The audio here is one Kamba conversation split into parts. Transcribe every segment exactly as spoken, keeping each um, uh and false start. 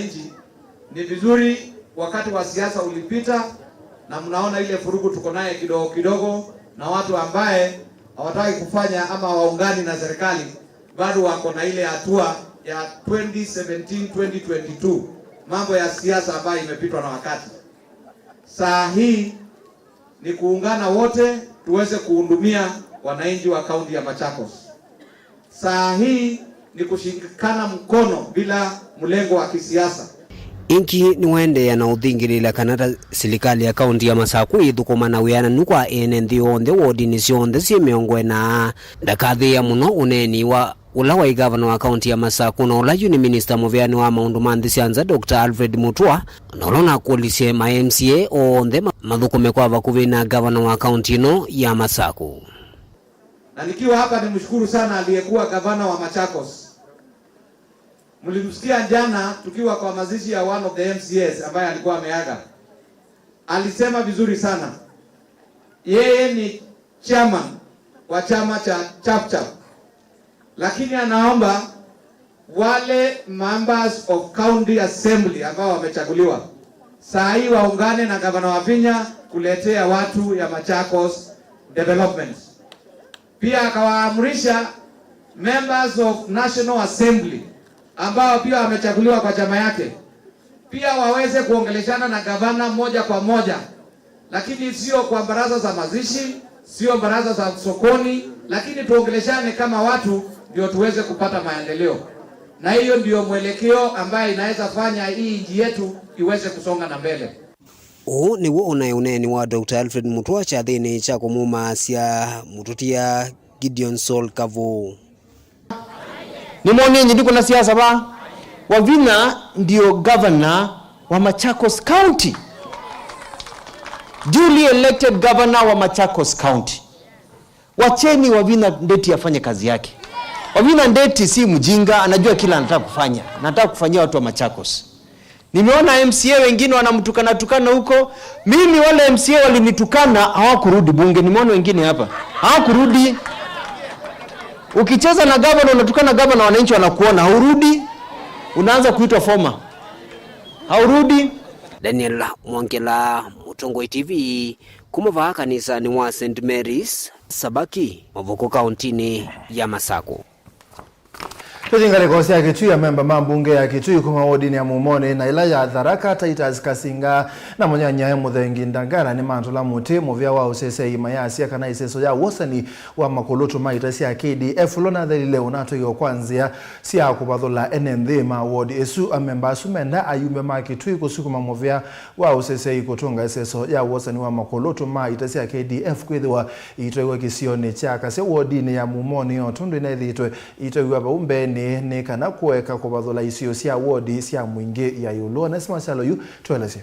nchi. Ni vizuri wakati wa siasa ulipita, na mnaona ile furugu tuko naye kidogo kidogo, na watu ambaye hawataki kufanya ama waungani na serikali, bado wako na ile hatua ya twenty seventeen, twenty twenty-two, mambo ya siasa ambayo imepitwa na wakati. Saa hii ni kuungana wote tuweze kuhudumia wananchi wa kaunti ya Machakos. Saa hii ni kushikana mkono bila mlengo wa kisiasa. Inki nĩwaendeea na ũthingĩlĩĩla kana ta silikalĩ ya kaunti ya Masakũ ĩthũkũma na wĩananu kwa ene nthĩ onthe wodinĩ syonthe syĩ mĩongo ĩna. Ndakathĩĩa mũno ũneeni wa ũla waĩ gavana wa kaunti ya Masakũ na ũla yu nĩ minista mũveanĩ wa maũndũ ma nthĩ sya nza, Doctor Alfred Mutua, na ũla ũnakũlisye ma M C A onthe ma-, mathũkũme kwa vakuvĩ na gavana wa kaunti ĩno ya Masakũ. Na nikiwa hapa nimshukuru sana aliyekuwa gavana wa Machakos. Mlimsikia jana tukiwa kwa mazishi ya one of the M C As ambaye alikuwa ameaga. Alisema vizuri sana. Yeye ni chairman wa chama cha Chapchap, lakini anaomba wale members of county assembly ambao wamechaguliwa saa hii waungane na gavana Wavinya kuletea watu ya Machakos development. Pia akawaamrisha members of National Assembly ambao pia wamechaguliwa kwa chama yake pia waweze kuongeleshana na gavana moja kwa moja, lakini sio kwa baraza za mazishi, sio baraza za sokoni, lakini tuongeleshane kama watu ndio tuweze kupata maendeleo. Na hiyo ndio mwelekeo ambaye inaweza fanya hii nchi yetu iweze kusonga na mbele. Ũũ nĩw'o ũnaĩ ũneeni wa Doctor Alfred Mutua kyathĩnĩ kya kũmumaasya mũtũtia Gideon Saul Kavuu. Nĩmwonie nyie ndiko na siasa va. Wavinya ndio governor wa Machakos County. Duly elected governor wa Machakos County. Wacheni Wavinya Ndeti afanye kazi yake. Wavinya Ndeti si mjinga, anajua kila anataka kufanya. Anataka kufanyia watu wa Machakos. Nimeona M C A wengine wanamtukana tukana huko. Mimi wale M C A walinitukana hawakurudi bunge. Nimeona wengine hapa. Hawakurudi. Ukicheza na gavana, unatukana gavana, wananchi wanakuona. Haurudi. Unaanza kuitwa former. Haurudi. Daniel Mwongela, Mũtongoi T V, kuma vaa kanisanĩ wa Saint Mary's, Sabaki, Mavuku, kauntinĩ ya Masakũ. Tũthi ngalĩko sya Kitui. Amemba ma mbunge ya Kitui kuma wodinĩ ya Mumoni na ĩla ya Tharaka, Titus Kasinga na mũnyanyae Mũthengi Ndangala nĩmatũla mũtĩ mũvĩa wa ũsesei, mayasya kana ĩseso ya wosani wa makulũtũ ma ita sya K D F ũla ũnathelile ũnatwaiwe kwa nzĩa sya kũvathũla ene nthĩ ma ward ĩsu. Amemba asu menda ayumbe ma Kitui kũsukuma mũvĩa wa ũsesei kũtũnga ĩseso ya wosani wa makulũtũ ma ita sya K D F kwĩthĩwa itwaiwe kĩsionĩ kya Kasya wodinĩ ya Mumoni, o tondũ inaĩthĩĩtwe itwaiwa vau mbeenĩ nĩ kana kũeka kũvathũla isio sya wodi sya Mwingĩ ya ĩũlũ. Onesmus Kyalo yu tũelesye.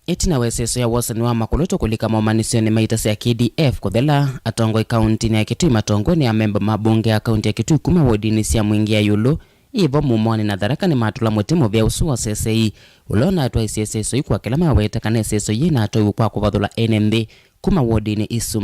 Ĩtina wa ĩseso ya wosani wa makulũtũ kũlika momanyĩsyonĩ ma ita sya K D F kũthela, atongoi kauntinĩ ya Kitui matongoew'e nĩ amemba ma mbunge ya kaunti ya Kitui kuma wodinĩ sya Mwingĩ ya ĩũlũ ĩvo Mumoni na Tharaka nĩmatũla mũtĩ mũvĩa ũsu wa ũsesei, ũla ũnatwaisye ĩseso yu kwa kĩla maweta kana ĩseso yĩĩ ĩnatwaiwe kwa kũvathũla ene nthĩ kuma wodinĩ isu.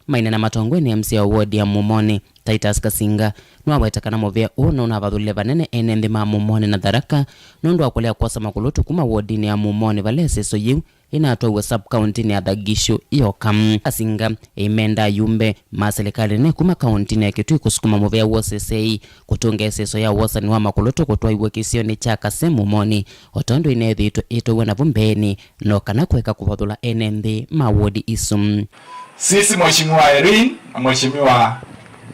Maineena matongoew'e nĩ M C A wa wodi ya Mumoni, Titus Kasinga, nĩwaweta kana mũvĩa ũũ nũnavathũlile vanene ene nthĩ ma Mumoni na Tharaka nũndũ wa kũlea kwosa makulũtũ kuma wodinĩ ya Mumoni vala ĩseso yĩu ĩnatwaiwe sub-kauntinĩ ya Thagishu yoka. Kasinga eimenda ayumbe ma silikalĩ nene kuma kauntinĩ ya Kitui kũsukuma mũvĩa wa ũsesei kũtũnga ĩseso ya wosani wa makulũtũ kũtwaiwe kĩsionĩ kya Kasya Mumoni, o tondũ inaĩthĩĩtwe ĩtwaiwe navu mbeenĩ, no kana kũeka kũvathũla ene nthĩ ma wodi isu. Sisi, Mheshimiwa Irene na Mheshimiwa,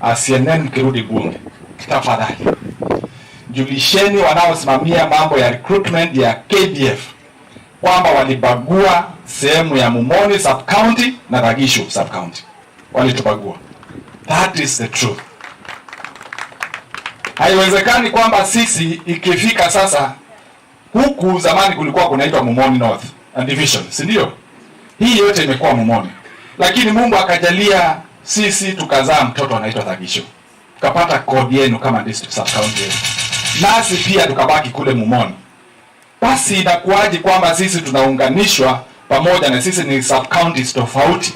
uh, C N N mkirudi bunge, tafadhali julisheni wanaosimamia mambo ya recruitment ya K D F kwamba walibagua sehemu ya Mumoni sub-county na Thagishu sub-county. Walitubagua. That is the truth. Haiwezekani kwamba sisi ikifika sasa, huku zamani kulikuwa kunaitwa Mumoni North and Division, si ndio? Hii yote imekuwa Mumoni. Lakini Mungu akajalia sisi tukazaa mtoto anaitwa Thagishu. Tukapata code yenu kama district sub-county yenu. Nasi pia tukabaki kule Mumoni. Basi inakuwaje kwamba sisi tunaunganishwa pamoja na sisi ni sub-counties tofauti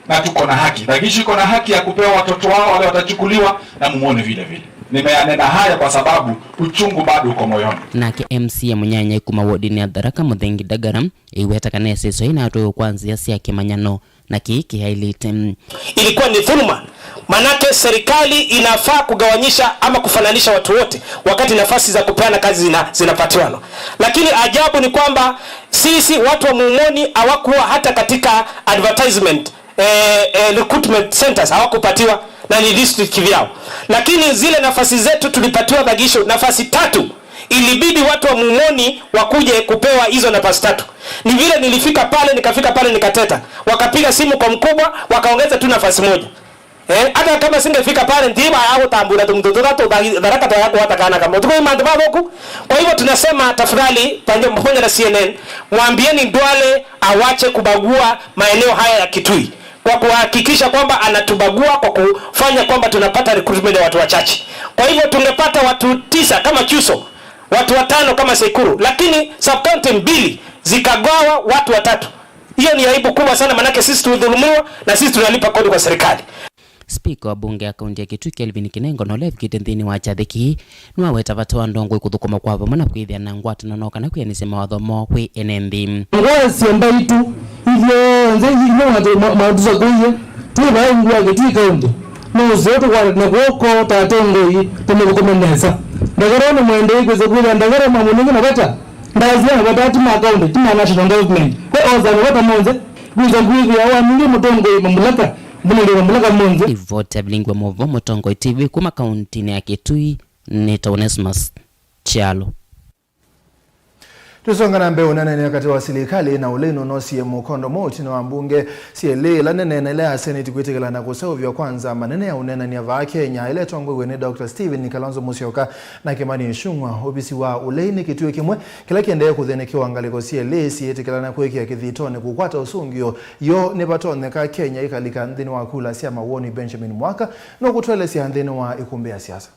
na tuko na haki? Thagishu iko na haki ya kupewa watoto wao wale watachukuliwa na Mumoni vile vile. Nimeyanena haya kwa sababu uchungu bado uko moyoni. Nake M C A mũnyanyae kuma wodinĩ ya Tharaka Mũthengi Ndagara, ĩiweta kana ĩsĩso ĩnaatwaĩwe kwa nzĩa sya kĩmanyano, na kĩĩ kĩaĩlĩte. Ilikuwa ni dhuluma, manake serikali inafaa kugawanyisha ama kufananisha watu wote wakati nafasi za kupeana kazi zina, zinapatiwana. Lakini ajabu ni kwamba sisi watu wa Mumoni hawakuwa hata katika advertisement, eh, eh, recruitment centers hawakupatiwa, na ni district kivyao. Lakini zile nafasi zetu tulipatiwa Dhagisho, nafasi tatu, ilibidi watu wa Mumoni wakuje kupewa hizo nafasi tatu. Ni vile nilifika pale, nikafika pale nikateta, wakapiga simu kwa mkubwa, wakaongeza tu nafasi moja. Eh, hata kama singefika pale, ndiba ya kutambula tumtutu tatu Tharaka tayako hata kana kama tuko imandi baboku. Kwa hivyo tunasema tafadhali, pande mfanya na C N N, mwambieni Duale awache kubagua maeneo haya ya Kitui kwa kuhakikisha kwamba anatubagua kwa kufanya kwamba tunapata recruitment ya watu wachache. Kwa hivyo tungepata watu tisa kama Chuso, watu watano kama Sekuru, lakini sub-county mbili zikagawa watu watatu. Hiyo ni aibu kubwa sana, manake sisi tulidhulumiwa na sisi tunalipa kodi kwa serikali. Spika wa bunge ya kaunti ya Kitui Kelvin Kinengo, na ũla evikĩte nthĩnĩ wa kyathĩ kĩĩ, nĩwaweta vata wa ndongoi kũthũkũma kwa vamwe na kwĩthĩa na ngwatanĩo no kana kwĩanĩsya mawatho moo kwĩ ene nthĩ. Ngwasya mbaitũ ithyonthe ila maũndũ twakũie twĩ vaa ungu wa Kitui County, no ũseo tũkwatane kw'oko ta atongoi tũmĩthũkũme nesa. Ndagara nĩ mwendeei kwĩsa kwĩthĩa ndagara mamũnengi mavata. Ndasya mavata ti ma county, ti ma national government. Ve osa mavata monthe, kwĩsa kwĩthĩa wanĩlye mũtongoi mamulaka, mũnengi mamulaka monthe. Ivoti ya vilingi wa maũvoo Mũtongoi T V kuma kauntinĩ ya Kitui nĩ ta Onesmus Kyalo. Tũsonga na mbee, ũneenany'a katĩ wa silikalĩ na ũlei nũnosie mũkondo mwaũ ĩtina wa mbunge syelĩ ĩla nene na ĩla ya Senate kwĩtĩkĩlana kũseũvw'a kwa nzama nene ya ũneenany'a vaa Kenya, ĩla ĩtongoew'e nĩ Doctor Stephen Kalonzo Musyoka na Kimani Ichung'wa. Ovisi wa ũlei nĩ kĩtuĩ kĩmwe kĩla kĩendee kũthĩnĩkĩwa ngalĩko syelĩ syĩtĩkĩlana kwĩkĩa kĩthitonĩ kũkwata ũsũngĩo yo nĩvatonyeka Kenya ĩkalika nthĩnĩ wa kula sya mawoni. Benjamin Mwaka nũkũtũelesya nthĩnĩ wa ĩkumbĩ ya siasa.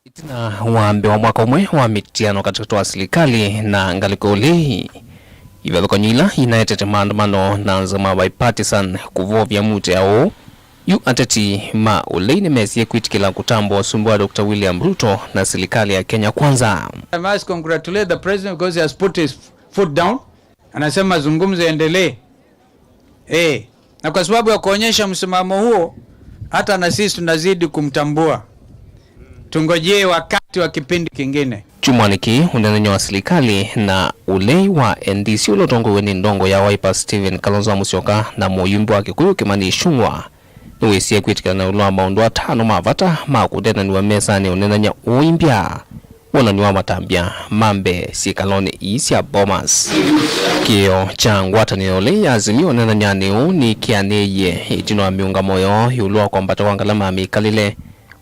Ĩtina wa mbee wa mwaka ũmwe wa mĩtiano katĩkatĩ wa silikalĩ na ngalĩko ya ũlei, ivathũkany'o ila inaetete maandamano na nzama bipartisan kũvovya mute ya ũũ, yu ateti ma ũlei nĩmesie kwĩtĩkĩla kũtambũa ũsumbĩ wa Doctor William Ruto na silikalĩ ya Kenya Kwanza. I must congratulate the president because he has put his foot down. Anasema mazungumzo yaendelee. Eh, na kwa sababu ya kuonyesha msimamo huo, hata na sisi tunazidi kumtambua. Tungojee wakati wa kipindi kingine. Kyumwanĩ kĩĩ, ũneenany'a wa silikalĩ na ũlei wa N D C ũla ũtongoew'e nĩ ndongoi ya Wiper Stephen Kalonzo Musyoka na mũyumbi wa Kikuyu Kimani Ichung'wa nĩwĩsie kwĩtĩkĩlana ĩũlũ wa maũndũ atano ma vata ma kũneenanĩw'a mesanĩ ya ũneenany'a ũimbya. Wonany'o wa matambya ma mbee syĩkalonĩ ii sya Bomas. Kĩĩo kya ngwatanĩo ya Azimio ũneenany'anĩ ũũ nĩkĩanĩie ĩtina wa mĩũngamo yoo ĩũlũ wa kwambata kwa ngalama ya mĩkalĩle,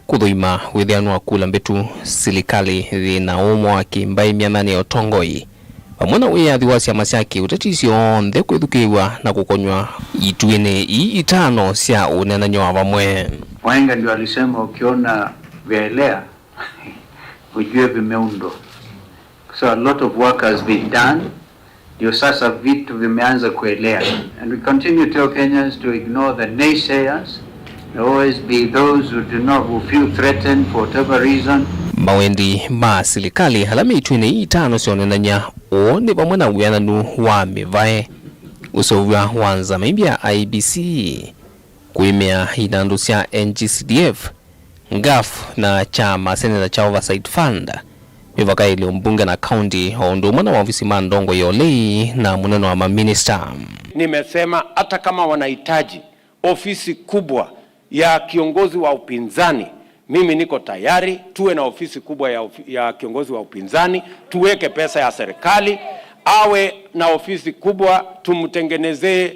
kũthũima wĩthĩanu wa kula mbĩtu, silikalĩ yĩ na ũmwe wa kĩmbaĩ myananĩ ya ũtongoi, vamwe na wĩyathi wa syama sya kĩũteti syonthe kwĩthukĩĩw'a na kũkonyw'a ituĩnĩ ii itano sya ũneenany'o wa vamwe. Wahenga ndio alisema, ukiona vyaelea ujue vimeundwa. So a lot of work has been done. Ndio sasa vitu vimeanza kuelea. And we continue to tell Kenyans to ignore the naysayers. There always be those who do not, who feel threatened for whatever reason. Mawendi ma silikalĩ ala me ituĩnĩ ii itano sya ũneenany'a ũũ nĩ vamwe na wĩananu wa mĩvae, ũseũvw'a wa nzama imbya ya I E B C, kũĩmĩa inandũ sya N G C D F, ngaf na kyama seneta kya Oversight Fund, mĩvaka ĩlĩ mbunge na kaunti, o ũndũ ũmwe na maovisi ma ndongoi ya ũlei na mũnene wa maminista. Nimesema hata kama wanahitaji ofisi kubwa ya kiongozi wa upinzani, mimi niko tayari. Tuwe na ofisi kubwa ya ofi-, ya kiongozi wa upinzani, tuweke pesa ya serikali, awe na ofisi kubwa, tumtengenezee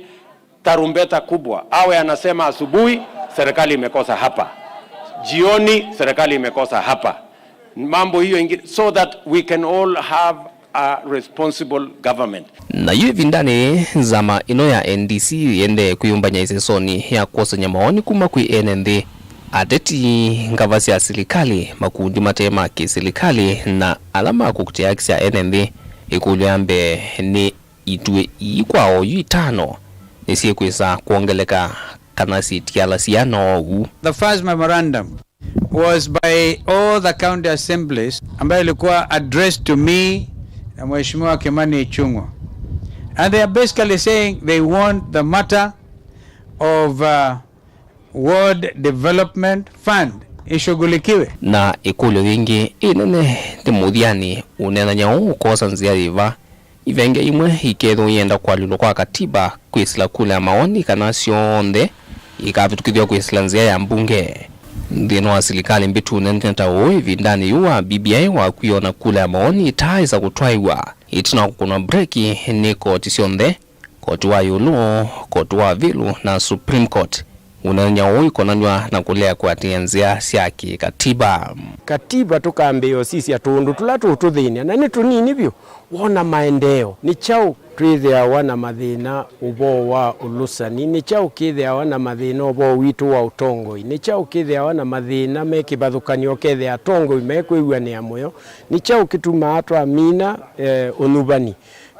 tarumbeta kubwa, awe anasema asubuhi, serikali imekosa hapa, jioni, serikali imekosa hapa, mambo hiyo ingine, so that we can all have a responsible government. Nayo ĩvindanĩ, nzama ĩno ya N D C yĩendee kwĩyũmbany'a ĩsesonĩ ya kwosany'a mawoni kuma kwĩ ene nthĩ, ateti, ngava sya silikalĩ, makundi mate ma kĩsilikalĩ, na ala ma kũkitĩa haki sya ene nthĩ, ĩkũlyo ya mbee nĩ ituĩ ii kwa oyu itano nĩsyĩkwĩsa kwongeleka kana syĩtialasya na oou. The first memorandum was by all the county assemblies, ambayo ilikuwa addressed to me na Mheshimiwa Kimani Ichung'wa. And they are basically saying they want the matter of, uh, Ward Development Fund ishughulikiwe. Na ĩkũlyo yĩngĩ ĩnene nĩ mũthyanĩ ũneenany'a ũũ ũkosa nzĩa yĩva ivenge imwe ikethĩwa ienda kũalyũlwa kwa katiba kwĩsĩla kula ya maoni kana syonthe ikavĩtũkĩthw'a kwĩsĩla nzĩa ya mbunge. Nthĩnĩ wa silikalĩ mbĩtu ũnene ta ũũ ĩvindanĩ yĩu wa B B I wakw'ĩĩwe na kula ya maoni itaaĩsa kũtwaĩwa ĩtina wa kũkũnwa breki nĩ koti syonthe, koti wa ĩũlũ, koti wa vilu na Supreme Court. Ũneenany'a ũũ ikonanw'a na kũlea kũatĩĩa nzĩa sya kĩkatiba. Katiba tũkambĩĩa ũsisya tũũndũ tũla tũũtũthĩny'a, na nĩ tũnini vyũ. Wona maendeeo nĩ kyaũ? Twĩthĩawa na mathĩna ũvoo wa ũlũsani. Nĩ kyaũ kĩthĩawa na mathĩna ũvoo witũ wa ũtongoi? Nĩ kyaũ kĩthĩawa na mathĩna me kĩvathũkany'o ũkethĩa atongoi mekwĩw'anĩa mũyo? Nĩ kyaũ kĩtumaa twamina, eh, ũnyuvani?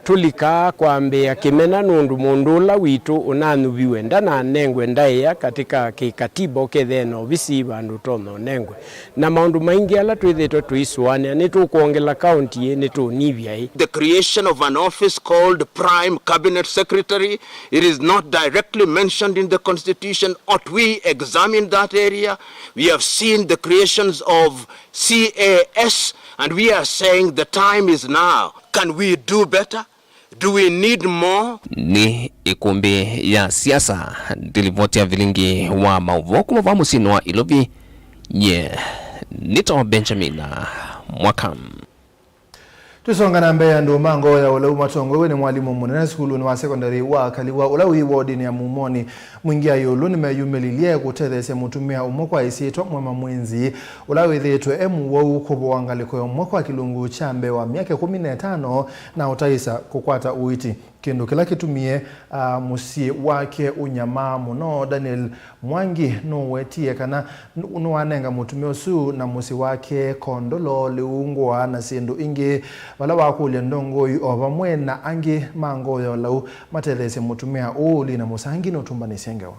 Tũlikaa kwambĩĩa kĩmena nũndũ mũndũ ũla witũ ũnanyuviwe ndananengwe ndaĩa katĩ ka kĩkatiba ũkethĩa ena ovisi vandũ ũtonya ũnengwe. Na maũndũ maingĩ ala twĩthĩĩtwe tũisũanĩa, nĩtũkwongela kaũnti ĩĩ, nĩtũũnyivya ĩ. The creation of an office called Prime Cabinet Secretary, it is not directly mentioned in the constitution. Ought we examine that area? We have seen the creations of C A S, and we are saying the time is now. Can we do better? Do we need more? Nĩ ĩkũmbĩ ya siasa, ndilivoti ya vilingi wa maũvoo kuma va mũsyĩnĩ wa Ilovi. Nye nĩtawa Benjamin Mwaka. Tũsonga na mbee, andũ ma ngoo ya ũlau matongoew'e nĩ mwalimũ mũnene sukulunĩ wa sekondari wa Kaliwa ũla wĩ wodinĩ ya Mumoni Mwingi ya ĩũlũ nĩmeyumĩlilye kũtetheesya mũtumĩa ũmwe kwa ĩsyĩtwa Mwema Mwinzi, ũla wĩthĩĩtwe e mũwau kũvoa ngalĩko ĩmwe kwa kĩlungu kya mbee wa myaka ĩkũmi na ĩtano na ũtaĩsa kũkwata ũiiti, kĩndũ kĩla kĩtumie, a, mũsyĩ wake ũnyamaa mũno. Daniel Mwangi nũwetie kana nũ-, nĩwanenga mũtumĩa ũsu na mũsyĩ wake kondolo, lĩu, ngũa na syĩndũ ingĩ vala wakũlya ndongoi o vamwe na angĩ ma ngoo ya ũlau matetheesye mũtumĩa ũũ. Lina Mũsangi nũtũmbanĩsye ngewa.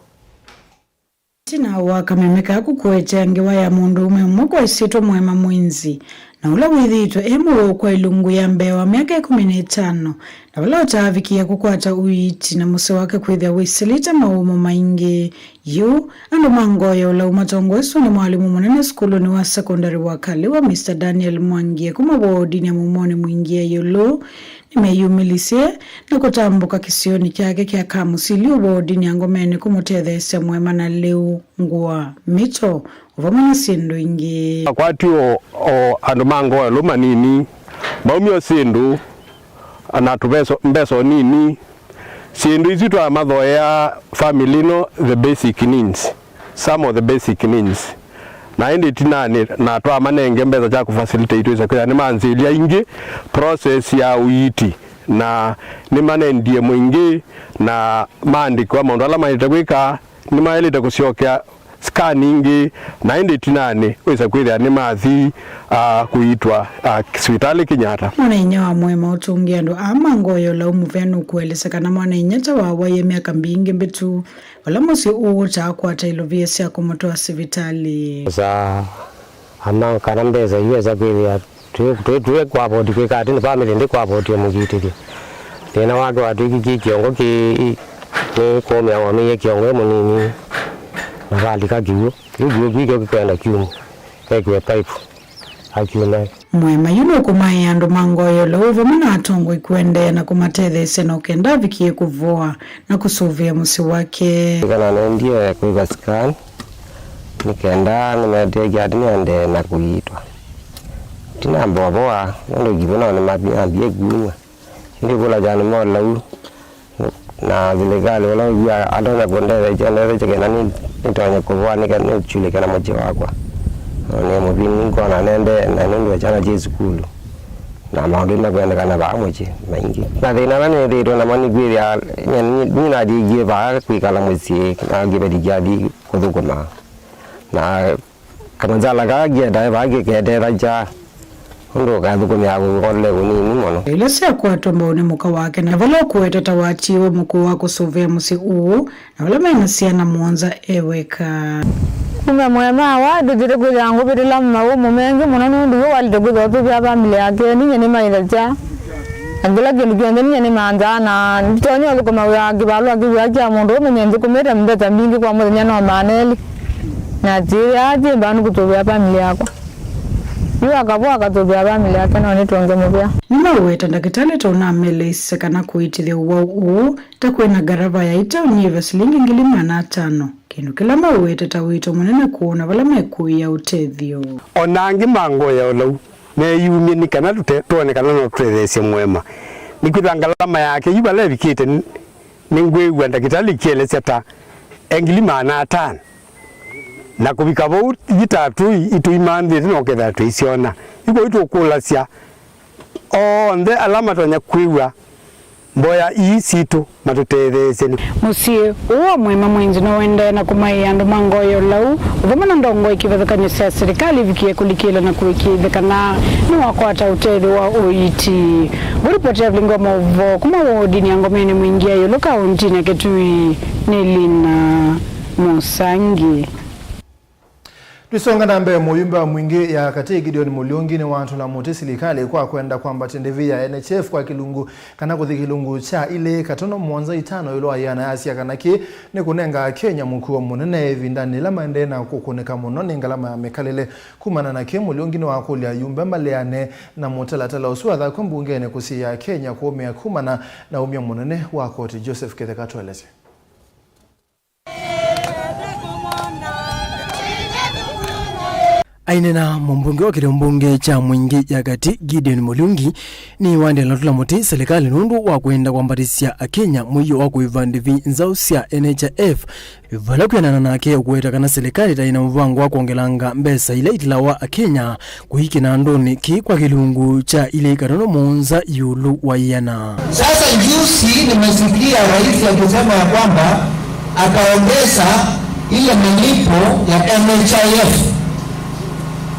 Ĩtina wa kameme kaa kũkũetya ngewa ya mũndũũme ũmwe kwa ĩsyĩtwa Mwema Mwinzi, na ũla wĩthĩĩtwe e mũwau kwa ĩlungu ya mbee wa myaka ĩkũmi na ĩtano, na vala ũtaavikie kũkwata ũiiti na mũsyĩ wake kwĩthĩa wĩsĩlĩte mawũmũ maingĩ. Yu, andũ ma ngoo ya ũlau matongoeswe nĩ mwalimũ mũnene sukulunĩ wa sekondari wa Kaliwa, Mister Daniel Mwangi, kuma wodinĩ ya Mumoni Mwingi ya ĩũlũ, nĩmeyumĩlisye na kũtambũka kĩsionĩ kyake kya Kamũsili wodinĩ ya Ngomeni kũmũtetheesya Mwema na lĩu, ngũa, mĩto, o vamwe na syĩndũ ingĩ. Akwatiwe o, o andũ ma ngoo ya ũlau manini, maumya o syĩndũ na tũvesa, mbesa o nini. Syĩndũ isu twamathoea family ĩno the basic needs, some of the basic needs. Na ĩndĩ ĩtinanĩ, na twamanenge mbesa sya kũ facilitate twĩsa kwĩthĩa nĩmanzĩlya ingĩ process ya ũiiti, na nĩmanendie mũingĩ, na maandĩkĩwa maũndũ ala maĩlĩte kwĩka, nĩmaĩlĩte kũsyokea scan ingĩ, na ĩndĩ ĩtinanĩ wĩsa kwĩthĩa nĩmathi, ah, kũiitwa, ah, sivitalĩ Kenyatta. Mwana-inyia wa Mwema ũtũngĩe andũ aa ma ngoo ya ũlau mũvea nũkũelesya kana mwana-inyia ta wawaie myaka mbingĩ mbĩtu, vala mũsyĩ ũũ ũtaakwata ilovia sya kũmũtwaa sivitalĩ. Sa ama kana mbesa iwesa kwĩthĩa Twĩ, twĩ, twĩ kwa voti kwĩka atĩ nĩ family ndĩ kwa voti ya mũkitĩthyo. Thĩna wake watwĩkikie kĩongo kĩ, nĩ kũũmĩa wamĩie kĩongo e mũnini, na valika kĩw'ũ. Kĩu kĩw'ũ kĩu kĩo kĩkwenda kyumũ, ekĩwe pipe, akyume. Mwema yu nũkũmaĩa andũ ma ngoo ya ũlau vamwe na atongoi kũendeea na kũmatetheesya no kenda avikie kũvoa na kũsũvĩa mũsyĩ wake. Kana nendie kwĩka scan, nĩ kenda nĩmeteekĩa atĩ nĩendee na kũiitwa. Ndinamba ũvoa, nũndũ kĩvũ nao nĩmambie kumw'a. Ĩndĩ kũla kyana molau, na silikalĩ ũla ũw'aa atonya kũndetheesya, ndetheesya kenda nĩ, nĩtonye kũvoa, nĩke-, nĩkyulĩke na mũsyĩ wakwa. Nĩ mũvini ngona nende, na nũndũ wa kyana kyĩ sukulu, na maũndũ makwendekana vaa mũsyĩ maingĩ. Mathĩna ala nĩthĩĩtwe namo nĩ kwĩthĩa, nyie, nyie nathĩkie vaa kwĩkala mũsyĩ, na kĩveti kyathi kũthũkũma. Na Kamũsala kaa ngĩendae vaa kĩketethasya ũndũ ũkathũkũmĩa kũngolele kũnini mũno. Ila syakwatwa mbau nĩ mũka wake, na vala ũkũwetwa ta watiiwe mũkũũ wa kũsũvĩa mũsyĩ ũũ, na vala mena syana mũonza e weka. Kuma mũema wa ndũthĩte kwĩthĩa ngũvĩtĩla maũmũ mengĩ mũno nũndũ w'o walĩte kwĩthĩa ũtũvĩa vamĩlĩ yake. Ninyie nĩmaĩthasya na kĩla kĩndũ kyonthe ninyie nĩmanzaa, na nditonya ũthũkũma wĩa kĩvalũa kĩvĩa kya mũndũ ũmenye nthũkũmĩte mbesa mbingĩ kwa mũthenya no maana elĩ. Na atĩĩa, "Aa, syĩmba nĩ kũtũvĩa vamĩlĩ yakwa." Yu akavoa akatũvĩa vamĩlĩ yake, no nĩtũnge mũvea. Nĩmaũweta ndakĩtalĩ ta ũnameleisye kana kũĩtĩthya ũwau ũũ ta kwĩ na ngarava ya itauni yĩva silingi ngili maana atano, kĩndũ kĩla maũweta ta ũito mũnene kũũ na vala mekũĩa ũtethyo. O na angĩ ma ngoo ya ũlau meeyumya nĩ kana tũte-, twone kana no tũtetheesye mũema. Nĩkwĩthĩwa ngalama yake yu vala ĩvikĩte n-, nĩngwĩw'a ndakĩtalĩ kĩelesya ta e ngili maana atano. Na kũvika vau, yi tatũi itũimanthĩte na ũkethĩa tũisyona. Yu kwoou tũkũlasya onthe ala matonya kwĩw'a mboya ii sitũ matũtetheesye. Nĩ Mũsyĩ ũũ wa Mũema Mwinzi nũendee na kũmaĩa andũ ma ngoo ya ũlau, ũvamwe na ndongoi kĩvathũkany'o sya silikalĩ ivikie kũlikĩla na kũĩkĩĩthya kana nĩwakwata ũtethyo wa ũiiti. Ngũripoti ya vilingi wa maũvoo kuma wodini ya Ngomeni Mwingi ya ĩũlũ kaũntinĩ ya Kitui nĩ Lina Mũsangi. Tũisonga na mbee, mũyumbe wa Mwingi ya Katĩ Gideon Mũliungi nĩwatũla mũtĩ silikalĩ kwa kwenda kwambatya ndĩvi ya N H I F kwa kĩlungu kana kũthi kĩlungu kya ilĩ katono mũonza itano ĩũlũ wa ĩana, asya kana kĩĩ nĩ kũnenga Akenya mũkuo mũnene ĩvindanĩ yĩla maendee na kũkũnĩka mũno nĩ ngalama ya mĩkalĩle. Kumana na kĩĩ, Mũliungi nĩwakũlya ayumbe maleane na mũtalatala ũsu wathakwe mbungenĩ kũsiĩĩa Akenya kũũmĩa kumana na ũmya mũnene wa koti. Joseph Kĩtheka tũelesye. Aineena mũmbunge wa kĩlĩo mbunge kya Mwingi ya Katĩ, Gideon Mũliungi, nĩwaendee na ũtũla mũtĩ silikalĩ nũndũ wa kwenda kwambatĩsya Akenya mũio wa kũĩva ndĩvi nzaũ sya N H I F, vala kwĩanana nake ũkũweta kana silikalĩ ĩtaĩ na mũvango wa kwongelanga mbesa ila itilawa Akenya kũi kĩnandũnĩ kĩĩ kwa kĩlungu kya ilĩ katono mũonza ĩũlũ wa ĩana. Sasa juzi nimesikia rais akisema ya kwamba ataongeza ile malipo ya N H I F,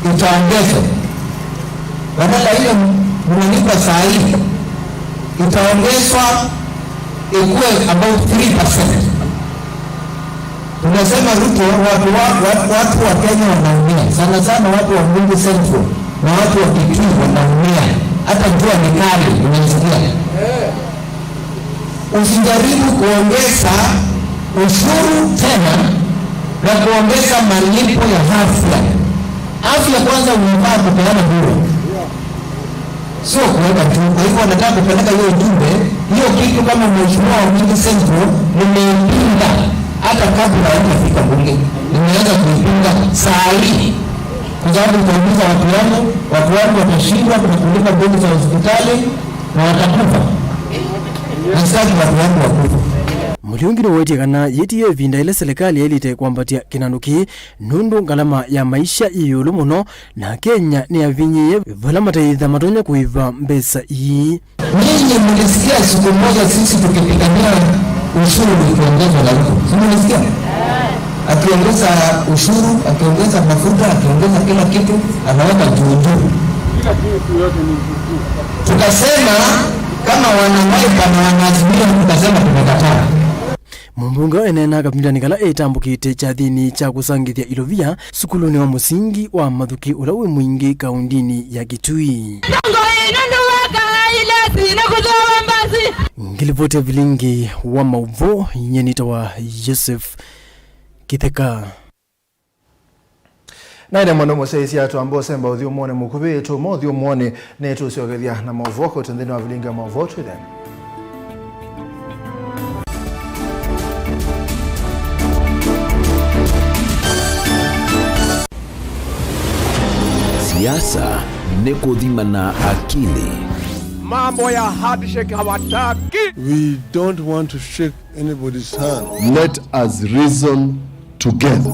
itaongezwa. Badala ile mnalipa saa hii, itaongezwa ikuwe about three percent. Tunasema Ruto, watu wa, wa, watu wa Kenya wanaumia. Sana sana watu wa Mwingi Central na watu wa Kitui wanaumia. Hata jua ni kali, unasikia? Usijaribu kuongeza ushuru tena na kuongeza malipo ya afya. Afya kwanza unafaa kupeana bure. Sio kuweka tu. Kwa hivyo nataka kupeleka hiyo ujumbe, hiyo kitu kama mheshimiwa wa Mwingi Central, nimeipinga hata kabla haijafika bunge. Nimeanza kuipinga saa hii. Kwa sababu itaumiza watu wangu, watu wangu watashindwa kulipa bili za hospitali na watakufa. Na sitaki watu wangu wakufe. Mũliungi nĩwetie kana yĩĩ tiyo ĩvinda ĩla silikalĩ yaĩlĩte kwambatya kĩnandũ kĩĩ nũndũ ngalama ya maisha yĩ ĩũlũ mũno, na Kenya nĩyavinyĩĩe vala mataĩtha matonya kũĩva mbesa ii. Nyinyi mlisikia siku moja sisi tukipigania ushuru ikiongezwa na Ruto? Si mlisikia? Akiongeza ushuru, akiongeza mafuta, akiongeza kila kitu, anaweka juu juu. Tukasema kama wana Wiper na wana Azimio, tukasema tumekataa. Mũmbunge ũũ eneena kavindanĩ kala etambũkĩte kyathĩnĩ kya kũsangĩthya ilovia sukulunĩ wa mũsingi wa Mathuki ũla wĩ Mwingi kaũndinĩ ya Kitui. Ngilivoti ya vilingi wa maũvoo, nyie nĩtawa Joseph Kĩtheka. Naĩle mũno mũsyaĩĩsya twamba ũsemba ũthyũmũonĩ mũkuvĩ, tũma ũthyũmũonĩ nĩtũsyokethya na maũvoo kũte nthĩnĩ wa vilingi wa maũvoo twĩthene. Siasa nĩ kũthimana akili. Mambo ya handshake hawataki. We don't want to shake anybody's hand. Let us reason together.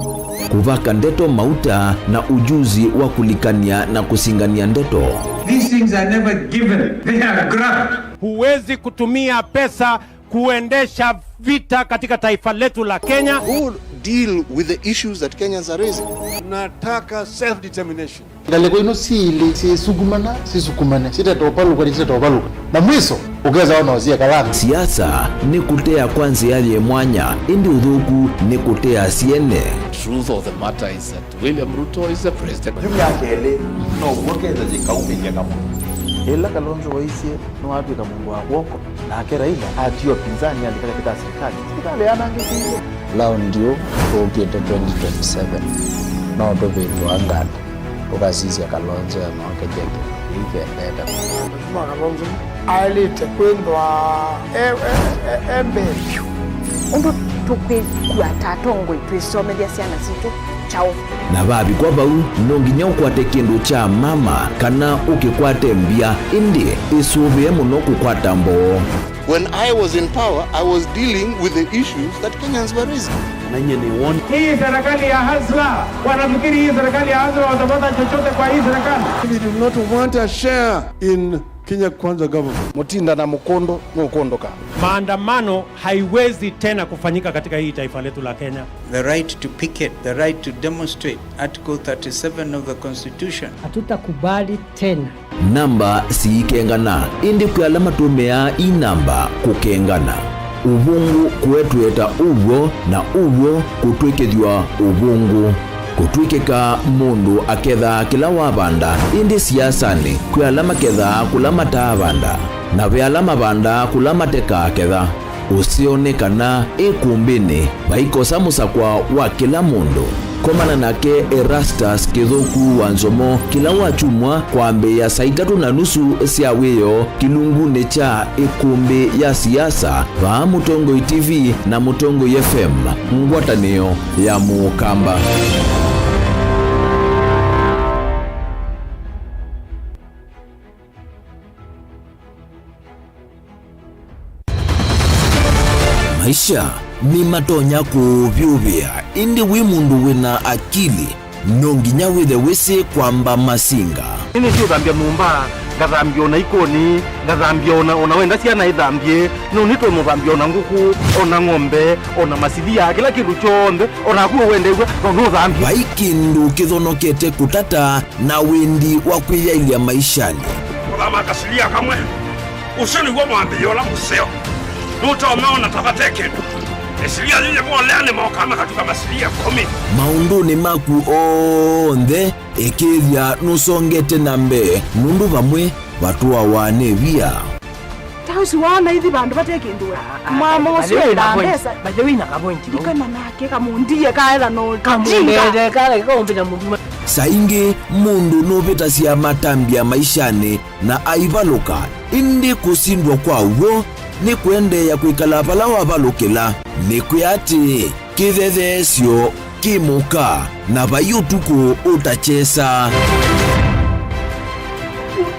Kũvaka ndeto mauta na ujuzi wa kũlikany'a na kũsingany'a ndeto. These things are never given. They are grabbed. Huwezi kutumia pesa kuendesha vita katika taifa letu la Kenya. Who deal with the issues that Kenyans are raising? Tunataka self-determination. Ngalĩko ino syĩ ilĩ syĩsukumana, sisukumane, sitetovalũka, sitetovalũka. Na mwiso, Ũkesa ona ũsie kalanga. Siasa nĩ kũtea kwa nzĩa yĩ mwanya, ĩndĩ ũthũku nĩ kũtea syene. Truth of the matter is that William Ruto is the president. Yu myaka ĩlĩ, no w'o ketha yĩkaumĩlya kamwe. Ĩla Kalonzo waisye nĩwatw'ĩka mũndũ wa kw'oko, nake Raila atiwa pinzani alika katika serikali, serikali yanangĩkie. Laundi ũ ũkĩte twenty twenty-seven, no tũvĩndũa nganda, tũkasisya Kalonzo enoke jeke ĩikendete. Mheshimiwa Kalonzo aĩlĩte kwĩthwa e, e, e, e mbee vyũ. Ũndũ tũkwĩkua ta atongoi twĩsomethya syana sitũ kyaũ? Na vavikwa vau, no nginya ũkwate kĩndũ kya mama kana ũkĩkwate mbya, ĩndĩ ĩsũvĩe mũno kũkwata mboo. When I was in power, I was dealing with the issues that Kenyans were raising. Na nyie nĩ won. Hii serikali ya hasla, wanafikiri hii serikali ya hasla watapata chochote kwa hii serikali? We do not want a share in Kenya Kwanza government. Mũtinda na mũkũndũ nũkũndũka. Maandamano haiwezi tena kufanyika katika hii taifa letu la Kenya. The right to picket, the right to demonstrate, Article thirty-seven of the Constitution. Hatutakubali tena. Namba siikengana, ĩndĩ kwĩ ala matũmĩaa ii namba kũkengana. Ũvũngũ kũetweta ũw'o, na ũw'o kũtw'ĩkĩthw'a ũvũngũ. Kũtw'ĩkĩka mũndũ akethaa kĩla wavanda, ĩndĩ siasanĩ kwĩ ala makethaa kũla mataavanda, na ve ala mavandaa kũla matekaaketha. Ũseo nĩ kana ĩkũmbĩnĩ vaikosa mũsakwa wa kĩla mũndũ. Komana nake Erastus Kĩthũku wa Nzomo kĩla wakyumwa kwambĩĩa saa itatũ na nusu sya wĩoo kĩlungunĩ kya ĩkũmbĩ ya siasa vaa Mũtongoi T V na Mũtongoi F M, ngwatanĩo ya Mũkamba. Maisha nĩmatonya kũũvyũvĩa, ĩndĩ wĩ mũndũ wĩna akili, no nginya wĩthe wĩsĩ kwamba masinga. Nĩnĩsĩ ũthambya nyũmba, ngathambya ona ikoni, ngathambya ona, ona wenda syana ithambye, no nĩtwe mũthambya ona ngũkũ, ona ng'ombe, ona masilia, kĩla kĩndũ kyonthe, onaku ũwendew'a, no nũthambye. Vai kĩndũ kĩthonokete kũtata na wendi wa kwĩyaĩlya maishanĩ. Kũthama kasilia kamwe, ũsu nĩw'o mwambĩlĩo ũla mũseo. Nũtomeona ta vate kĩndũ. Ĩsilia yĩyĩvolea nĩmokaa makatuka masilia ĩkũmi. Maũndũnĩ maku onthe, ĩkĩĩthya nũsongete na mbee, nũndũ vamwe vatũawa nĩ via. Ta ũsu waona ithi vandũ vate kĩndũ we. Ah, ah, mwamo ũsu wĩna mbesa. By the way, na ka point vau. Ndikana nake kamũndie kaetha no kamũndie kala kaũmbe na mũndũ. Saa ingĩ mũndũ nũvĩtasya matambya maishanĩ na aivalũka, ĩndĩ kũsindwa kwa w'o nĩ kũendeea kwĩkala vala wavalũkĩla. Nĩkwĩa atĩĩ, kĩthetheesyo kĩ mũka, na vai ũtukũ ũtakyesa.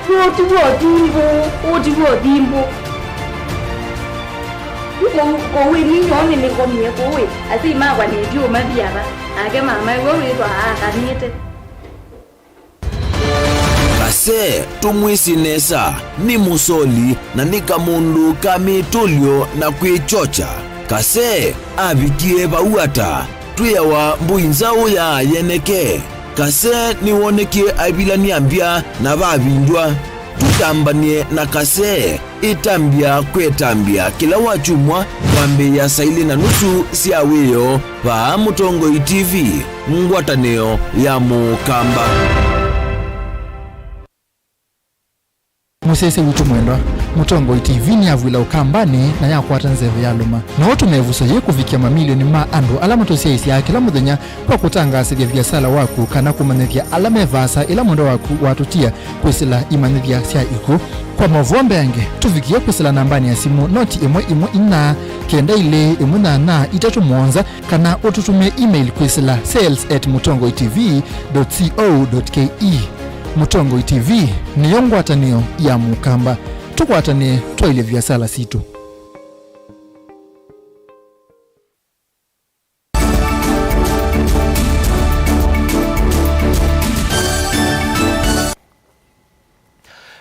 Ũti w'o thimbũ, ũti w'o thimbũ. Kũu, kũu ĩni nyoo nĩnĩkomie kũu ĩ, asyai makwa nĩtyo mathi ava, nake mama ĩwe wĩthwa aakanĩte. Kase, tũmwĩsĩ nesa, nĩ mũsoli na nĩ kamũndũ ka mĩtũlyo na kwĩkyokya. Kase avikie vau ata? Twĩawa mbũi nzaũ ya yeneke. Kase nĩwonekie aivilany'a mbya na vavindw'a. Tũtambany'e na Kase. Ĩtambya kwetambya kĩla wakyumwa kwambĩĩa saa ilĩ na nusu sya wĩoo vaa Mũtongoi T V, ngwatanĩo ya Mũkamba. Mũsyaĩĩsya witũ mwendwa, Mũtongoi T V nĩyavw'ĩla Ũkambanĩ na yakwata nzeve ya lũma. No ũtũme ĩvuso yĩĩ kũvikĩa mamilioni ma andũ ala matũsyaĩĩsyaa kĩla mũthenya kwa kũtangaasĩthya viasala waku kana kũmanyĩthya ala me vaasa ĩla mwendwa waku watũtia kwĩsĩla imanyĩthya sya ikw'ũ. Kwa maũvoo mbeange, tũvikĩe kwĩsĩla nambanĩ ya simũ noti ĩmwe ĩmwe inya, kenda ilĩ ĩmwe nyanya itatũ mũonza, kana ũtũtũmĩe email kwĩsĩla sales at mũtongoi T V dot co dot K E. Mũtongoi T V nĩyo ngwatanĩo ya Mũkamba. Tũkwatanĩe twaĩlye viasala sitũ.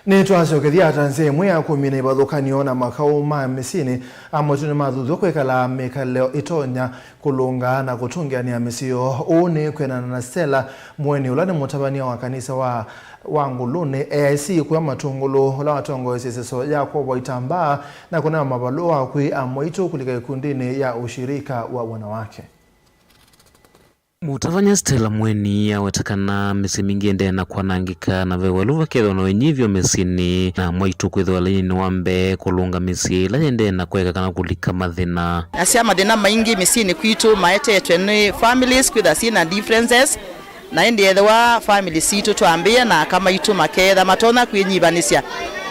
Nĩtwasyokethya atanzĩa ĩmwe ya kũmina ivathũkany'o na makaũ ma mĩsyĩnĩ. Amwe tu nĩmathuthw'a kwĩkala mĩkalĩle ĩtonya kũlũnga na kũtũngĩanĩa mĩsyĩ yoo. Ũũ nĩ kwĩanana na Stella Mweni, ũla nĩ mũtavany'a wa kanisa wa, wa Ngũlũnĩ A I C kũya Matũngũlũ, ũla watongoesye ĩseso ya kwovwa itambaa na kũnewa mavalũa kwĩ amwaitũ kũlika ĩkundinĩ ya Ushirika wa Wanawake. Mũtavany'a Stella Mweni aweta kana mĩsyĩ mingĩ ĩendee na kwanangĩka, na ve welu vakethwa na ũinyivyo mĩsyĩnĩ, na amwaitũ kwĩthĩwa lainĩnĩ wa mbee kũlũnga mĩsyĩ ĩla yendee na kũeka kana kũlika mathĩna. Nasya mathĩna maingĩ mĩsyĩnĩ kwitũ maetetwe nĩ families kwĩtha syĩ na differences, na ĩndĩ ethĩwa family sitũ twambĩĩa na aka maitũ makeetha matonya kwĩnyivanĩsya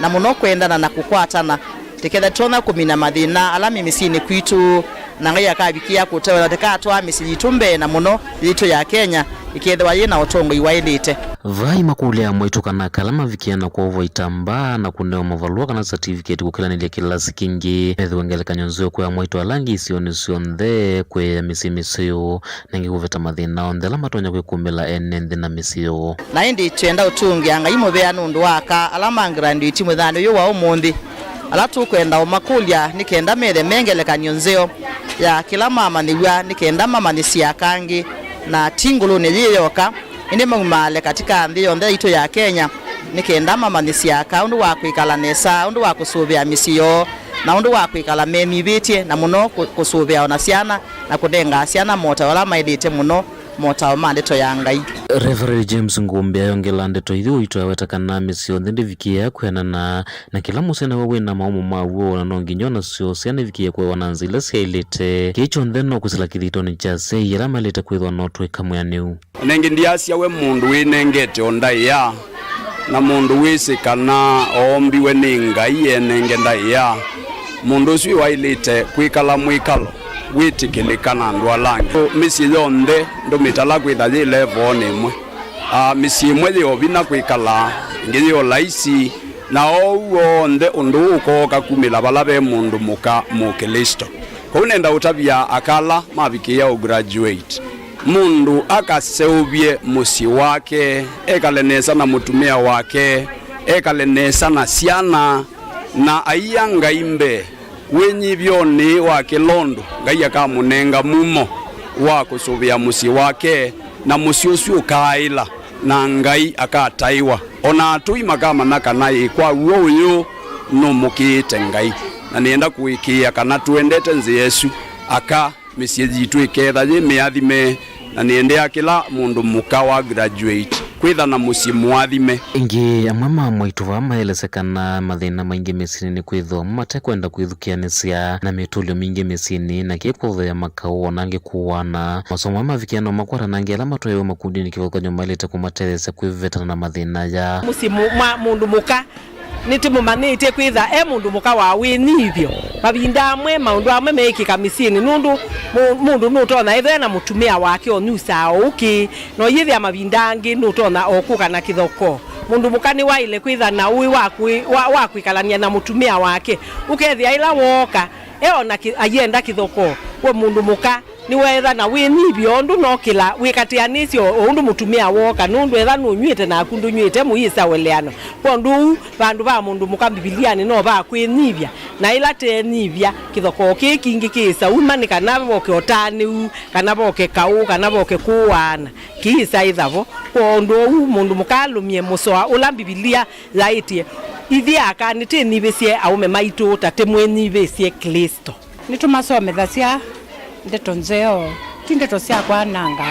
na mũno kwendana na kũkwatana, tũketha tũtonya kũmina mathĩna ala me mĩsyĩnĩ kwitũ, na Ngai akavikĩa kũtewa na tũkatwaa mĩsyĩ yitũ mbee, na mũno yitũ ya Kenya ĩkethĩwa yĩ na ũtongoi waĩlĩte. Vai makũlya amwaitũ kana aka ala mavikĩa na kwovwa itambaa na kũnewa mavalũa kana certificate kũkĩlanĩlya kĩlasi kĩngĩ methĩwe ngelekany'o nzeo kwĩ amwaitũ ala angĩ isionĩ syonthe kwĩya mĩsyĩ mĩseo, na ĩngĩ kũveta mathĩna onthe ala matonya kwĩkũmbĩla ene nthĩ na mĩsyĩ yoo. Na ĩndĩ twenda ũtũngĩa Ngai mũvea nũndũ wa aka ala ma graduate mũthenya ũyũ wa ũmũnthĩ, ala tũkwenda ũmakũlya nĩ kenda methe me ngelekany'o nzeo ya kĩla mamanyĩw'a, nĩ kenda mamanyĩsye aka angĩ, na ti Ngũlũnĩ yĩ yoka, ĩndĩ maumaale katika nthĩ yonthe yaitũ ya Kenya, nĩ kenda mamanyĩsye aka ũndũ wa kwĩkala nesa, ũndũ wa kũsũvĩa mĩsyĩ yoo, na ũndũ wa kwĩkala menyivĩtye, na mũno kũ-, kũsũvĩa o na syana, na kũnenga syana motao ala maĩlĩte mũno, motao ma ndeto ya Ngai. Reverend James Ngũmbĩ ayongela ndeto ithi ũito aweta kana mĩsyĩ yonthe ndĩvikĩĩa kwĩanana, na kĩla mũsyĩ naw'o wĩ na maũmũ maw'o, na no nginya o nasyo syana ivikĩĩe kũewa na nzĩa ila syaĩlĩte. Kĩĩ kyonthe no kũsila kĩthitonĩ kya asyai ala maĩlĩte kwĩthwa no twĩka mwĩanĩu. Nengĩ ndiasya we mũndũ wĩnengete o ndaĩa, na mũndũ wĩsĩ kana oombiwe nĩ Ngai enenge ndaĩa, mũndũ ũsu waĩlĩte kwĩkala mwĩkalo wĩtĩkĩlĩka na andũ ala angĩ. Mĩsyĩ yonthe ndũmĩtala kwĩtha yĩ levoonĩ ĩmwe. Aa, mĩsyĩ ĩmwe yĩ o vinya kwĩkala, ĩngĩ yĩ o laisi, na oou onthe ũndũ ũũ ũkooka kumĩla vala ve mũndũ mũka Mũklĩsto. Kwoou nenda ũtavya aka ala mavikĩĩa ũ graduate, mũndũ akaseũvye mũsyĩ wake, ekale nesa na mũtumĩa wake, ekale nesa na syana, na aia Ngai mbee wĩnyivyonĩ wa kĩla ũndũ, Ngai akamũnenga mumo wa kũsũvĩa mũsyĩ wake, na mũsyĩ ũsu ũkaaĩla, na Ngai akataĩwa. O na atũi makamanya kana ĩ kwa w'o ũyũ nũmũkĩĩte Ngai. Na nĩenda kũĩkĩĩa kana tũendete nzĩa ĩsu, aka mĩsyĩ yitũ ĩketha yĩ mĩathime, na nĩendeea kĩla mũndũ mũka wa graduate kwĩtha na mũsyĩ mũathime. Ĩngĩ, amwe ma amwaitũ vaa maelesya kana mathĩna maingĩ mĩsyĩnĩ nĩ kwĩthĩwa amwe matekwenda kwĩthukĩanĩsya na mĩtũlyo mingĩ mĩsyĩnĩ, na kĩĩ kũthea makaũ, o na angĩ kũaana. Masomo aa mavikĩa no makwatana angĩ ala matwaĩwe makundinĩ kĩvathũkany'o maĩlĩte kũmatetheesya kwĩvetana na mathĩna aya. Mũsyĩ mũ-, mwa mũndũ mũka nĩtũmũmanyĩĩtye kwĩtha e mũndũ mũka wa wĩnyivyo. Mavinda amwe, maũndũ amwe meĩkĩka mĩsyĩnĩ, nũndũ mũ-, mũndũ nũtonya ethĩwa e na mũtumĩa wake ũnyusaa o ũkĩ, na ũyĩthĩa mavinda angĩ nũtonya o kũka na kĩthokoo. Mũndũ mũka nĩwaĩle kwĩtha na ũĩ wa kwĩ-, wa, wa kwĩkalany'a na mũtumĩa wake. Ũkethĩa ĩla wooka, e o na kĩ-, ayenda kĩthokoo, we mũndũ mũka nĩweetha na wĩnyivyo, ũndũ no kĩla wĩkatĩanĩsye o ũndũ mũtumĩa wooka, nũndũ etha nũnyw'ĩte naku ndũnyw'ĩte, mũyĩsa ũeleano. Kwondũ ũu, vandũ va mũndũ mũka Mbivilianĩ no va kwĩnyivya, na ĩla teenyivya, kĩthokoo kĩĩ kingĩ kĩĩsa uma nĩ kana voke ũtanĩu, kana voke kaũ, kana voke kũaana, kĩĩsa ĩtha vo. Kwondũ ũu, mũndũ mũka alũmye mũsoa ũla Mbivilia yaĩtye, ithyĩ aka nĩtĩnyivĩsye aũme maitũ ta tĩmwĩnyivĩsye Klĩsto. Nĩtũmasomethasya ndeto nzeo, ti ndeto sya kwananga.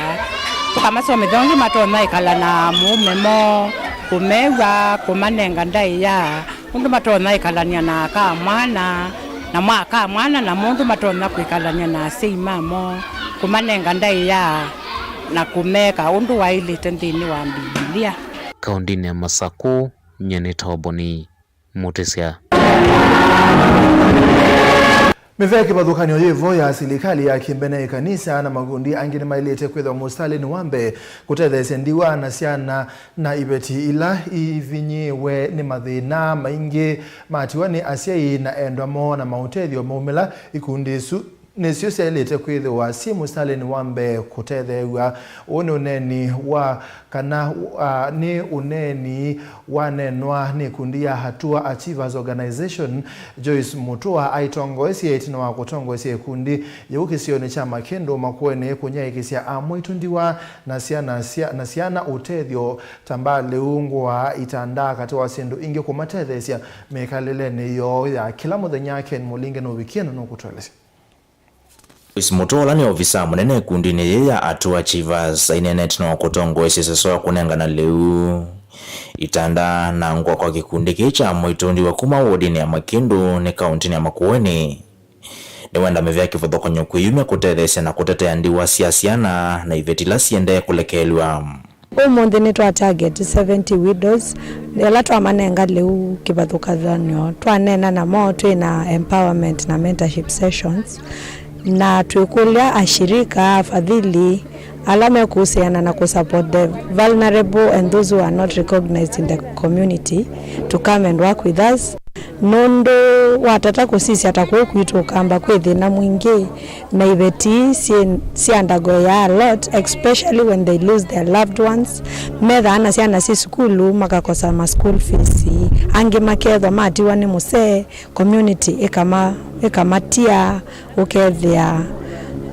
Tũkamasomethya ũndũ matonya ĩkala na mũũme moo, kũmew'a, kũmanenga ndaĩa, ũndũ matonya ĩkalany'a na aka mwana, na mwa aka mwana, na mũndũ matonya kwĩkalany'a na asyai mamo, kũmanenga ndaĩa, na kũmeka ũndũ waĩlĩte nthĩnĩ wa Mbivilia. Kaũndĩnĩ ya Masakũ, nyie nĩtawa Boni Mũtĩsya. Mĩvea kĩvathũkany'o yĩ vo ya silikalĩ ya kĩmbene, ĩkanisa na makundi angĩ nĩmaĩlĩte kwĩthĩwa mũsitalĩnĩ wa mbee kũtetheesya ndiwa na syana na iveti ila ivinyĩĩwe nĩ mathĩna maingĩ matiwa nĩ asyai na endwa moo na maũtethyo maumĩla ikundi isu. nĩsyo syaĩlĩte kwĩthĩwa syĩ mũsitalĩnĩ wa mbee kũtetheew'a. Ũũ nĩ ũneeni wa, kana, a, nĩ ũneeni waneenwa nĩ ĩkundi ya Hatua Achievers Organization, Joyce Mutua aitongoesye ĩtina wa kũtongoesya ĩkundi yĩu kĩsionĩ kya Makĩndũ Makueni kũnyaĩĩkĩsya amwaitũ ndiwa na syana, sya, na syana ũtethyo ta mbaa lĩu, ngũa, itanda, katĩ wa syĩndũ ingĩ kũmatetheesya mĩkalĩlenĩ yoo ya kĩla mũthenya. Ken Mũlinge nũvikie na nũkũtũelesya. Joyce Mutua ũla nĩ ovisaa mũnene ĩkundinĩ yĩĩ ya Hatua Achievers aineenete na kũtongoesya sese wa kũnengana lĩu, itanda na ngũa kwa kĩkundi kĩĩ kya amwaitũ ndiwa kuma wodinĩ ya Makĩndũ nĩ kauntinĩ ya Makueni. Nĩwenda mĩvea kĩvathũkany'o kwĩyumya kũtetheesya na kũtetea ndiwa sya syana na iveti ila siendee kũlekelw'a. Ũmũnthĩ nĩtwa target seventy widows, ĩla twamanenga lĩu kĩvathũkany'o, twaneena namo twĩ na empowerment na mentorship sessions, na twĩkũlya ashirika, afadhili, ala mekũhusiana na kũsupport the vulnerable and those who are not recognized in the community to come and work with us. Nũndũ watata kũsisya ta kũu kwitũ Ũkamba kwĩ thĩna mwingĩ, na iveti syĩ, syĩ undergoing a lot, especially when they lose their loved ones. Methaa na syana syĩ sukulu, makakosa ma school fees, angĩ makethwa matiwa nĩ mũsee, community ĩkama, ĩkamatia, ũkethĩa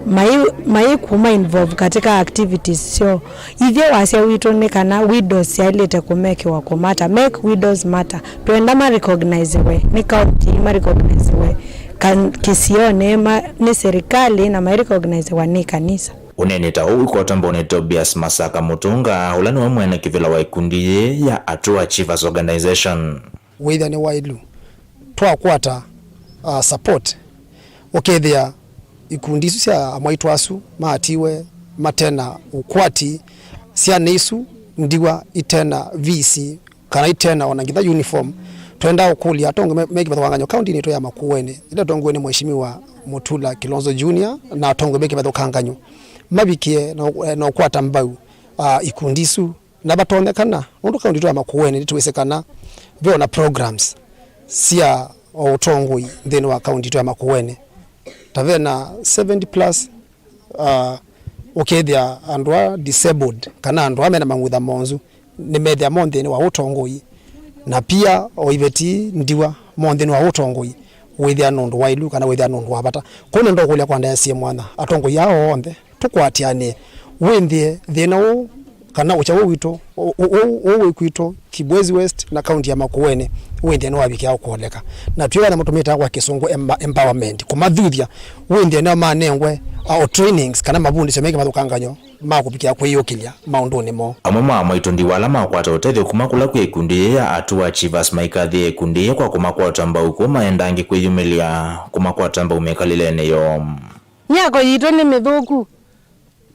mai, mai kuma involve katika activities syo. Ithyĩ wasya witũ nĩ kana widows syaĩlĩte kũmekĩwa kũmata, make widows matter. Twenda ma recognizewe nĩ county, ma recognizewe kan-, kĩsionĩ, ma, nĩ serikali, na ma recognizewa nĩ kanisa. Ũneeni ta ũu ũkwata mbau nĩ Tobias Masaka Mũtũnga, ũla nĩwe mwene kĩvĩla wa ĩkundi yĩĩ ya Hatua Achievers Organization. Wĩthĩa nĩ wailu twakwata, uh, support, ũkethĩa ikundi isu sya amwaitũ asu maatiwe matena ũkwati, syana isu ndiwa itena visi, kana itena ona ngitha uniform. Twendaa ũkũlya atongoi me, me kĩvathũkangany'o kauntinĩ yitũ ya Makueni, ĩla atongoew'e nĩ Mheshimiwa Mutula Kilonzo Junior na atongoi me kĩvathũkangany'o, mavikie na, na ũkwata mbau, ah, ikundi isu. Na vatonyekana, nũndũ kaunti yitũ ya Makueni nĩtwĩsĩ kana ve ona programs sya o ũtongoi nthĩnĩ wa kaunti yitũ ya Makueni. Ta ve na seventy plus, uh, ũkethĩa andũ a disabled, kana andũ a mena mang'utha monzu, nĩmethĩa mo nthĩnĩ wa ũtongoi. Na pia o iveti ndiwa mo nthĩnĩ wa ũtongoi, wĩthĩa nũndũ wailu kana wĩthĩa nũndũ wa vata. Kwoou nĩndokũlya kwa ndaĩa syĩ mwanya, atongoi aa onthe, tũkwatĩanĩe, wĩnthĩe thĩna ũũ, kana ũkya ũũ witũ, ũ-, ũ-, ũũ, ũũ wĩ kwitũ, Kibwezi West na kaunti ya Makueni, wĩnthĩe nĩwavikĩa ũkũoleka. Na twĩw'a namo tũmĩtaa kwa Kĩsũngũ emba-, empowerment, kũmathuthya, wĩnthĩe nĩo manengwe, a, o trainings, kana mavundĩsyo me kĩvathũkangany'o ma kũvikĩa kwĩyũkĩlya maũndũnĩ moo. Amwe ma amwaitũ ndiwa ala makwata ũtethyo kuma kũla kwĩ ĩkundi yĩĩ ya Hatua Achievers maikathĩĩe ĩkundi yĩĩ kwa kũmakwata mbau kũu maendangĩ kwĩyumĩlya kũmakwata mbau mĩkalĩlenĩ yoo. Myako yitũ nĩ mĩthũku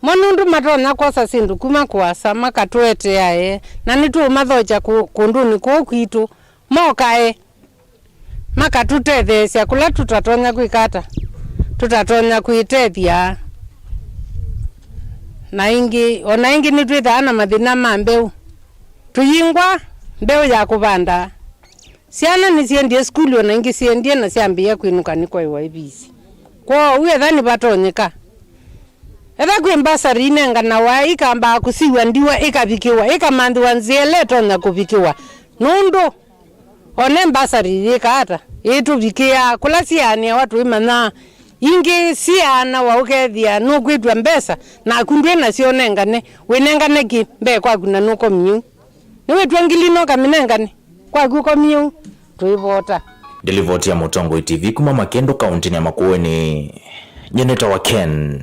mo nũndũ matonya kwosa syĩndũ kuma kũasa makatũeteae, na nĩtũũmathokya kũ-, kũndũnĩ kũũ kwitũ mokae makatũtetheesya kũla tũtatonya kwĩka ata, tũtatonya kwĩtethya. Na ĩngĩ, o na ĩngĩ nĩtwĩthaa na mathĩna ma mbeũ, tũyingwa mbeũ ya kũvanda. Syana nĩsyendie sukulu, o na ingĩ syendie na syambĩĩa kwĩnũka nĩ kwaĩwa ivisi. Kwoou etha nĩvatonyeka, etha kwĩ mbasarĩ inenganawa, ikambaa kũsiw'a ndiwa, ĩkavikĩwa, ĩkamanthĩwa nzĩa ĩla ĩtonya kũvikĩwa, nũndũ o ne mbasarĩ yĩkaa ata, ĩtũvikĩaa kũla siaanĩawa tũimanyaa. Ingĩ siaanawa ũkethĩa nũkwĩtw'a mbesa naku ndwĩ nasyo ũnengane, wĩnengane kĩ mbee kwaku na nũkomie ũu? Nĩwĩtw'a ngili na ũkamĩnengane kwaku ũkomie ũu? Tũivota. Ndilivoti ya Mũtongoi T V kuma Makĩndũ, kauntinĩ ya Makueni, nyie nĩtawa Ken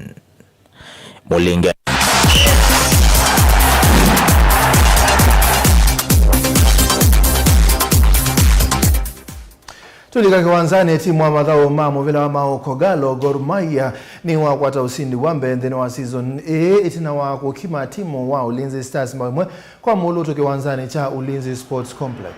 Mũlinge. Tũlika kĩwanzanĩ, timu wa mathaũ ma mũvĩla wa maũũ Kogalo, Gor Mahia, nĩwakwata ũsindi wa mbee nthĩnĩ wa season ĩĩ ĩtina wa kũkima timu wa Ulinzi Stars mbao ĩmwe kwa mũlũtũ kĩwanzanĩ kya Ulinzi Sports Complex.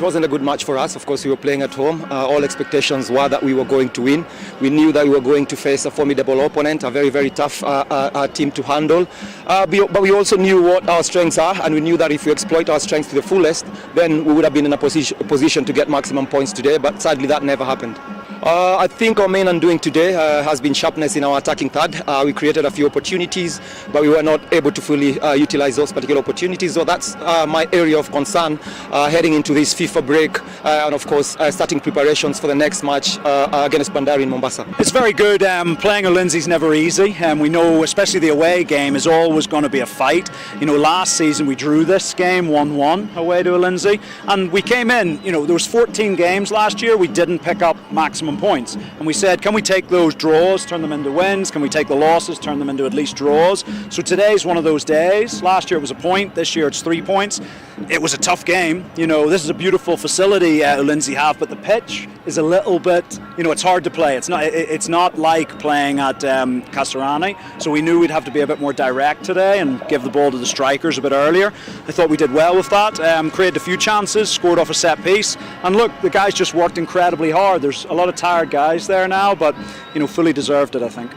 It wasn't a good match for us. Of course, we were playing at home. Uh, all expectations were that we were going to win. We knew that we were going to face a formidable opponent, a very, very tough uh, uh, uh, team to handle. Uh, but but we also knew what our strengths are, and we knew that if we exploit our strengths to the fullest, then we would have been in a position, position to get maximum points today. But sadly, that never happened. Uh, I think our main undoing today uh, has been sharpness in our attacking third. Uh, we created a few opportunities, but we were not able to fully uh, utilize those particular opportunities. So that's uh, my area of concern uh, heading into this FIFA break uh, and, of course, uh, starting preparations for the next match uh, uh, against Bandari in Mombasa. It's very good. Um, playing Ulinzi's never easy. Um, we know, especially the away game, is always going to be a fight. You know, last season we drew this game one one away to Ulinzi, and we came in. You know, there was fourteen games last year. We didn't pick up maximum points. And we said, can we take those draws, turn them into wins? Can we take the losses, turn them into at least draws? So today's one of those days. Last year it was a point, this year it's three points. It was a tough game. You know, this is a beautiful facility uh, Ulinzi have, but the pitch is a little bit, you know, it's hard to play. It's not, it, it's not like playing at um, Kasarani. So we knew we'd have to be a bit more direct today and give the ball to the strikers a bit earlier. I thought we did well with that. Um, created a few chances, scored off a set piece. And look, the guys just worked incredibly hard. There's a lot of tired guys there now, but, you know, fully deserved it, I think.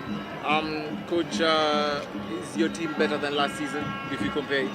Um, Coach, uh, is your team better than last season if you compare it?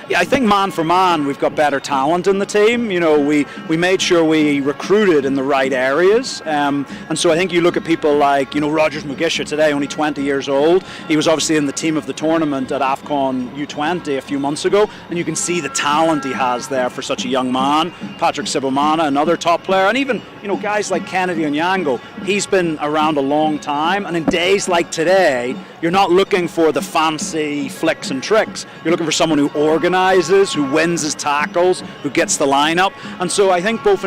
Yeah, I think man for man, we've got better talent in the team. You know, we, we made sure we recruited in the right areas. Um, and so I think you look at people like, you know, Rogers Mugisha today, only twenty years old. He was obviously in the team of the tournament at AFCON U twenty a few months ago. And you can see the talent he has there for such a young man. Patrick Sibomana, another top player. And even, you know, guys like Kennedy Onyango, he's been around a long time. And in days like today, you're not looking for the fancy flicks and tricks. You're looking for someone who organizes, who wins his tackles, who gets the lineup. And so I think both